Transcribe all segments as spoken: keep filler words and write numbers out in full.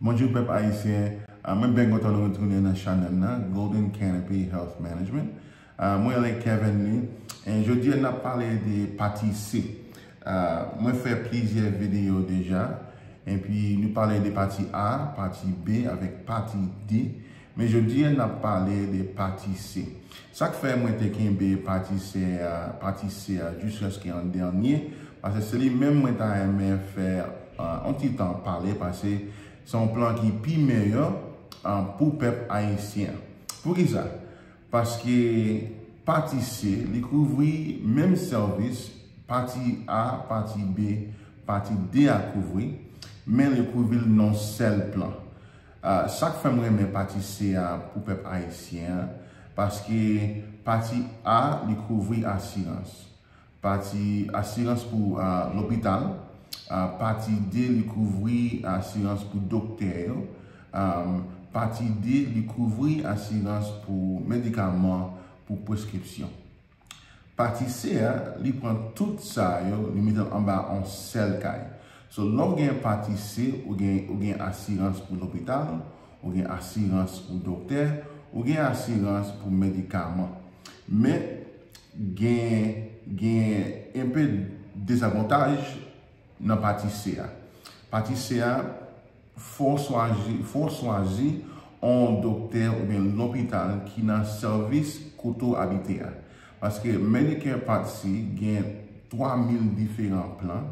Bonjou pèp ayisyen. Ah, mwen byen kontan nou retounen nan chanèl nan, Golden Canopy Health Management. Ah, mwen rele Kevin Lee. E jodi a n ap pale de pati C. Ah, mwen fè plizyè videyo deja. Epi nou pale de pati A, pati B avèk pati D. Men jodi a n ap pale de pati C. Sa k fè mwen te kenbe pati C a, pati C a jiskaske an dènye, paske se li menm mwen ta renmen fè, ah, yon ti tan pale, paske se yon plan ki pi meyè, ah, pou pèp ayisyen. Poukisa? Paske pati C, li kouvri menm sèvis, pati A, pati B, pati D a kouvri, men li kouvri l nan yon sèl plan. Ah, sa k fè m renmen pati C a pou pèp ayisyen an, paske pati A, li kouvri asirans. Pati asirans pou, ah, lopital, ah, pati D, li kouvri asirans pou doktè yo, ah, pati D, li kouvri asirans pou medikaman, pou preskripsyon. Pati C a, li pran tout sa yo, li mete l anba yon sèl kay. So, lè w gen pati C, ou gen, ou gen asirans pou lopital, ou gen asirans pou doktè, ou gen asirans pou medikaman. Men, gen, gen enpe dezavantaj nan pati C a. Pati C a, fò w chwazi, fò w chwazi yon doktè oubyen lopital ki nan sèvis kote w abite a. Paske Medicare Part C gen twa mil diferan plan.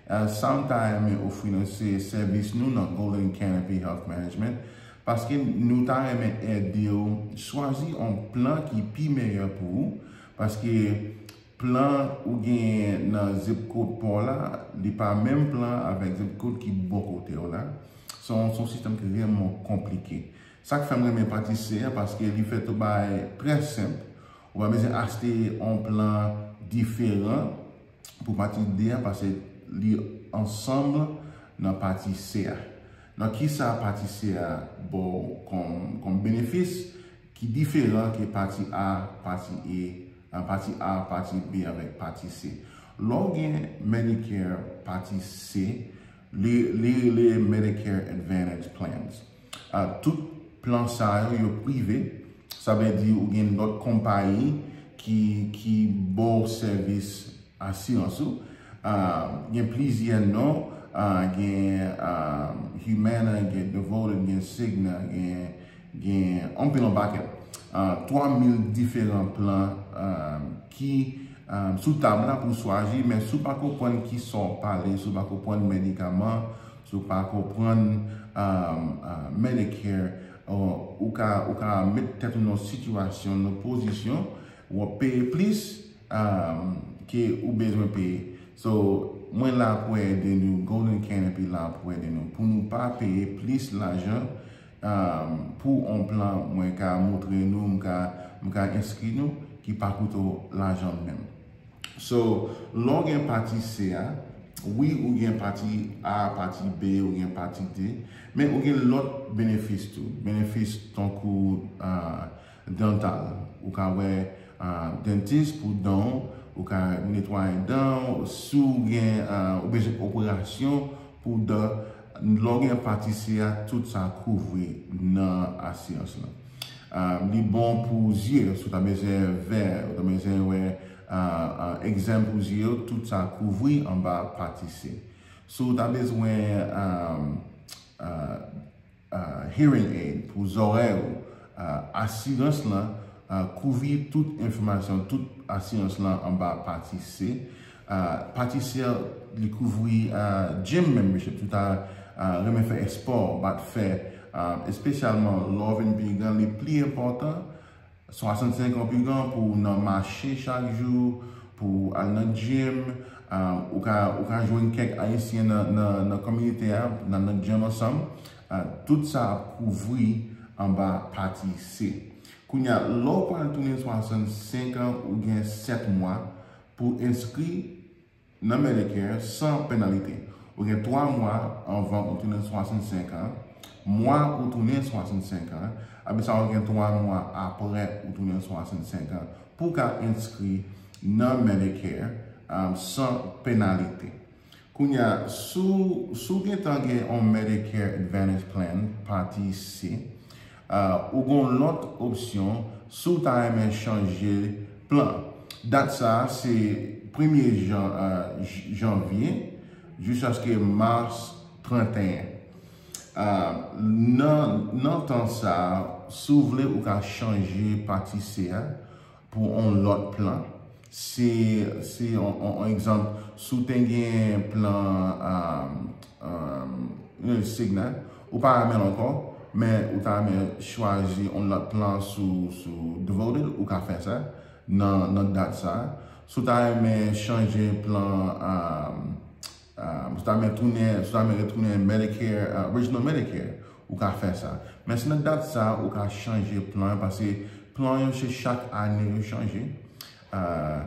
E, sa m ta renmen ofri nou, se sèvis nou nan Golden Canopy Health Management. Paske nou ta renmen ede w chwazi yon plan ki pi meyè pou ou. Paske plan ou genyen nan zip code pa w la, li pa menm plan avèk zip code ki bò kote w la. Se yon, se yon sistèm ki reyèlman konplike. Sa k fè m renmen pati C a, paske li fè tout bagay trè senp. Ou pa bezwen achte yon plan diferan pou pati D a, paske li ansanm nan pati C a. Nan kisa pati C a ba w kòm, kòm benefis ki diferan ke pati A, pati E, ah, pati A, pati B avèk pati C? Lè w gen Medicare pati C, li, li rele Medicare Advantage Plans. Ah, tout plan sa yo, yo prive. Sa vle di ou gen lòt konpayi ki, ki ba w sèvis asirans ou. Ah, gen plizyè non, ah, gen, ah, Humana, gen Devoted, gen Cigna, gen, gen anpil yon pakèt. Ah, twa mil diferan plan, ah, ki, ah, sou tab la pou w chwazi, men si w pa konprann kisa w pale, si w pa konprann medikaman, si w pa konprann, ah, ah, Medicare, ou, ou ka, ou ka met tèt ou nan sitiyasyon, nan pozisyon, w ap peye plis, um, ke ou bezwen peye. So, mwen la pou ede nou, Golden Canopy la pou ede nou. Pou nou pa peye plis lajan, um, pou yon plan mwen ka montre nou, m ka, m ka enskri nou, ki pa koute w lajan menm. So, lè w gen pati C a, wi, ou gen pati A, pati B, ou gen pati D, men ou gen lòt benefis tou. Benefis tankou, ah, dental. Ou ka wè, ah, dentis pou dan w, ou ka netwaye dan w, si w gen, ah, ou bezwen operasyon pou dan, lè w gen pati C a, tout sa kouvri nan asirans lan. Ah, li bon pou zye, si w ta bezwen vè, ou ta bezwen wè, ah, ah, egzèm pou zye yo, tout sa kouvri anba pati C. Si w ta bezwen, ah, ah, ah, hearing aid pou zòrèy ou, ah, asirans lan, ah, kouvri tout enfòmasyon, tout asirans lan anba pati C. Ah, pati C a, li kouvri, ah, gym membership, si w ta, ah, renmen fè espò, bat fè, ah, espesyalman lè w vin pi gran, li pli enpòtan, swasannsenk an pi gran, pou w nan mache chak jou, pou w al nan gym, ah, ou ka, ou ka jwenn kèk Ayisyen nan, nan, nan kominote a, nan, nan gym ansanm. Ah, tout sa ap kouvri anba pati C. Kounye a, lè w pral tounen swasannsenk an, ou gen sèt mwa pou w enskri nan Medicare san penalite. Ou gen twa mwa anvan ou tounen swasannsenk an, mwa ou tounen swasannsenk an, apre sa ou gen twa mwa apre ou tounen swasannsenk an pou w ka enskri nan Medicare, um, san penalite. Kounye a, si w, si w gentan gen yon Medicare Advantage Plan, pati C, uh, ou gen yon lòt opsyon si w ta renmen chanje plan. Dat sa a, se premye jan, uh, j- janvye jiskaske mas trannteyen. Uh, nan, nan tan sa a, si w vle, ou ka chanje pati C a pou yon lòt plan. Se, se yon, yon, yon egzanp, si w te gen plan um, um, Cigna, ou pa renmen l ankò, men ou ta renmen chwazi yon lòt plan sou, sou Devoted, ou ka fè sa nan, nan dat sa a. Si w ta renmen chanje plan, um, um, si w ta renmen tounen, si w ta renmen retounen Medicare, uh, Original Medicare, ou ka fè sa. Men se nan dat sa a ou ka chanje plan, paske plan yo se chak ane yo chanje. Uh,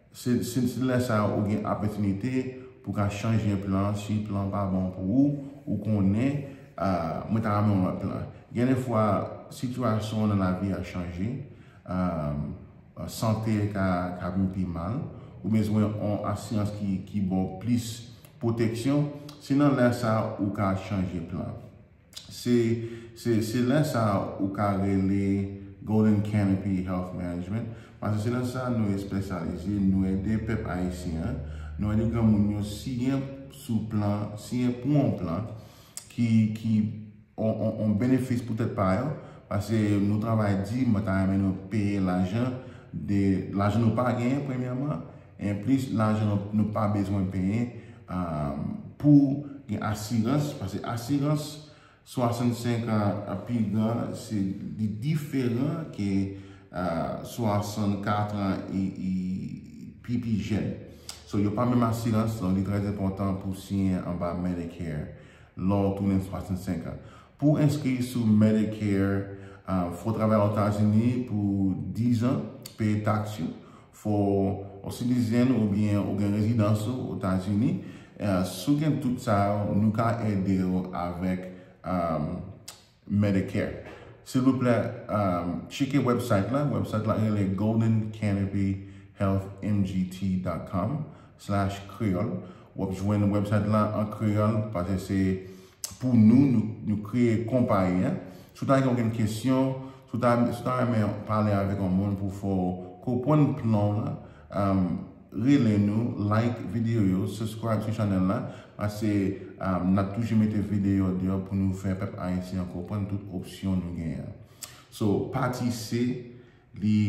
se, se, se lè sa a ou gen opòtinite pou w ka chanje plan, si plan pa bon pou ou, ou konnen, uh, mwen ta renmen yon lòt plan. Gen de fwa, sitiyasyon nan lavi a chanje, um, sante ka, ka vin pi mal, ou bezwen yon asirans ki, ki ba w plis pwoteksyon, se nan lè sa a ou ka chanje plan. Se, se, se lè sa a ou ka rele Golden Canopy Health Management, paske se nan sa nou espesyalize, nou ede pèp ayisyen an, nou ede granmoun yo siyen sou plan, siyen pou yon plan ki, ki yon, yon, yon benefis pou tèt pa yo, paske nou travay di, mwen ta renmen nou peye lajan, de lajan nou pa genyen, premyèman, enplis lajan nou, nou pa bezwen peye, um, pou gen asirans, paske asirans swasannsenk an pi gran, se li diferan ke, uh, swasannkat an e, e pi, pi jèn. So, yo pa menm asirans, donk li trè enpòtan pou siyen anba Medicare lè w tounen swasannsenk an. Pou w enskri sou Medicare, uh, fò w travay Ozetazini pou diz an, peye taks yo, fò w sitizen oubyen ou gen rezidans ou Ozetazini. Uh, si w gen tout sa yo, nou ka ede w avèk, um, Medicare. Silvouplè, um, tcheke website la. Website la rele golden canopy health m g t dot com slash creole. W ap jwenn website la an kreyòl, paske se pou nou, nou, nou kreye konpayi a. Si w ta gen okenn kesyon, si w ta, si w ta renmen pale avèk yon moun pou fè w konprann plan w la, um, rele nou, like videyo yo, subscribe sou chanèl la, paske, um, n ap toujou mete videyo deyò pou nou fè pèp ayisyen an konprann tout opsyon nou genyen an. So, pati C, li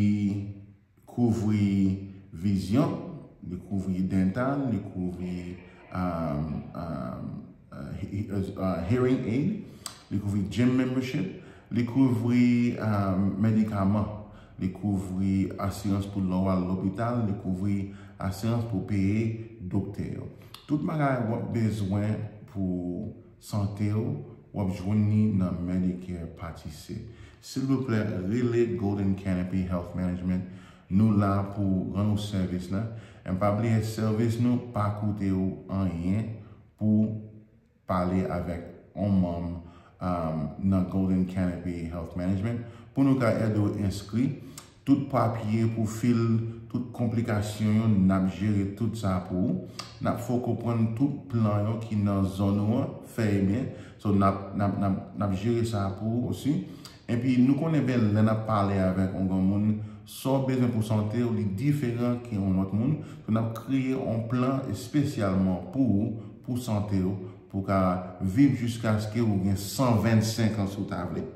kouvri vizyon, li kouvri dental, li kouvri, um, um, uh, he- uh, hearing aid, li kouvri gym membership, li kouvri, um, medikaman, li kouvri asirans pou lè w al lopital, li kouvri asirans pou peye doktè yo. Tout bagay w ap bezwen pou sante w, w ap jwenn li nan Medicare Pati C. Silvouplè, rele Golden Canopy Health Management. Nou la pou rann ou sèvis la. E pa bliye, sèvis nou pa koute ou anyen pou pale avèk yon manm, um, nan Golden Canopy Health Management pou nou ka ede w enskri. Tout papye, pwofil, tout konplikasyon yo, n ap jere tout sa pou ou. N ap fè w konprann tout plan yo ki nan zòn ou an, fè e byen. So, n ap, n ap, n ap, n ap jere sa pou ou osi. Epi, nou konnen byen lè n ap pale avèk yon granmoun, sa w bezwen pou sante w, li diferan ke yon lòt moun. So, n ap kreye yon plan espesyalman pou ou, pou sante w, pou w ka viv jiskaske ou gen san vennsenk an si w ta vle.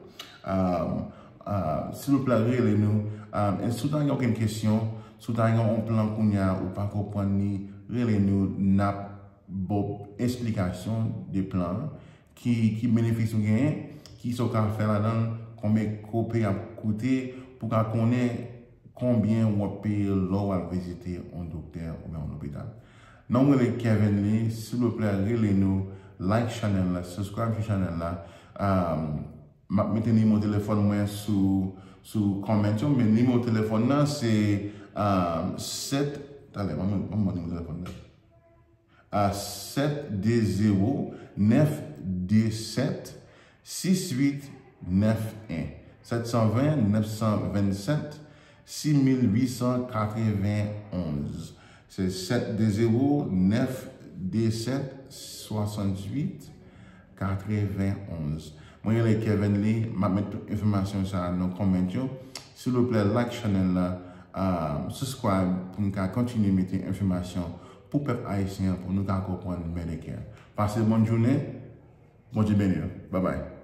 Um, uh, silvouplè, rele nou. Um, e si w ta gen okenn kesyon, si w ta gen yon plan kounye a, ou pa konprann li, rele nou, n ap ba w esplikasyon de plan an, ki, ki benefis ou genyen, kisa w ka fè ladan l, konbyen kope y ap koute, pou w ka konnen konbyen w ap peye lè w al vizite yon doktè oubyen yon lopital. Non mwen rele Kevin Lee, silvouplè, rele nou, like chanèl la, subscribe sou chanèl la. Um, m ap mete nimewo telefòn mwen sou, sou comment yo, men nimewo telefòn nan se, um, sèt, talè, ban mwen, ban mwen nimewo telefòn nan. A sèt de zewo nèf de sèt sis uit nèf en. Sèt san ven nèf san vennsèt sis mil uit san katrevenonz. Se sèt de zewo nèf de sèt swasantuit katrevenonz. Mwen rele Kevin Lee, m ap met tout enfòmasyon sa a nan kòmant yo. Silvouplè, like chanèl la, uh, subscribe pou n ka kontinye mete enfòmasyon pou pèp ayisyen an, pou nou ka konprann Medicare. Pase bòn jounen, Bondye beni nou. Bye bye.